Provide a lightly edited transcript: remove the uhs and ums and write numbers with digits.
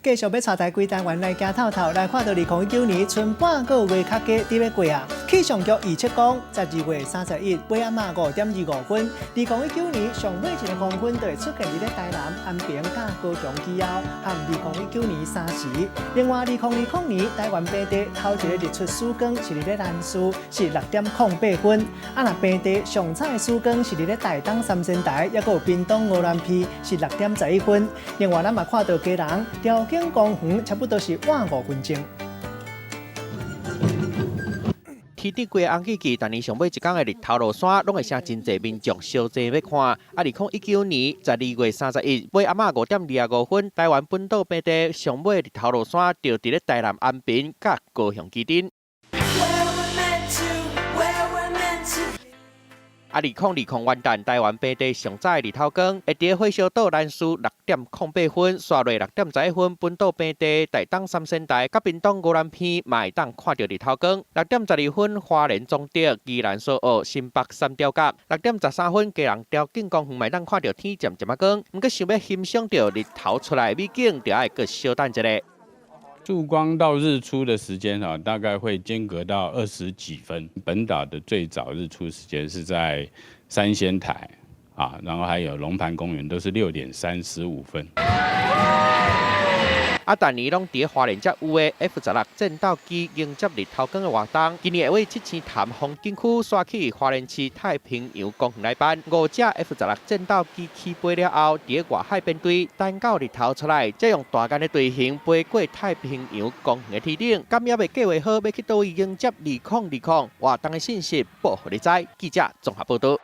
繼續欲帶大家規台灣來行透透，來看到2019年賰半個月較加佇欲過啊！氣象局預測講，12月31尾暗仔5點25分，2019年上尾一个黃昏就會出現佇咧台南、安平佮高雄以後，和2019年3時。另外，2020年台灣平地頭一个日出曙光是佇咧蘭嶼，是6點08分。啊，若平地上早的曙光是佇咧台東三仙台，抑閣有屏東鵝鑾鼻，是6點11分。另外，咱嘛看到基隆潮境公園，差不多是晚5分鐘。天頂規个紅記記，逐年上尾一工的日頭落山，攏會成真濟民眾相爭欲看。啊，2019年12月31尾暗仔5點25分，台灣本島平地上尾日頭落山，就佇咧台南安平佮高雄旗津。啊，2020元旦，台灣平地上早的日頭光，會佇火燒島蘭嶼6點08分，煞落6點11分，本島平地台東三仙台佮屏東鵝鑾鼻嘛會當看著日頭光。6點12分，花蓮彰德、宜蘭蘇澳、新北三貂角。6點13分，基隆潮境公園嘛會當看著天漸漸仔光。毋過想欲欣賞著日頭出來的美景，就愛閣小等一下。曙光到日出的時間啊，大概會間隔到20幾分。本島的最早日出時間是在三仙台啊，然後還有龍盤公園都是6點35分。啊，逐年攏佇花蓮才有的 F-16戰鬥機迎接日頭光的活動，今年會為七星潭風景區徙去花蓮市太平洋公園來辦。五架 F-16戰鬥機起飛了後，佇外海編隊，等到日頭出來，才用大雁的隊形飛過太平洋公園的天頂。敢猶未計畫好欲去佗位迎接2020活動的信息，報予你知。記者綜合報導。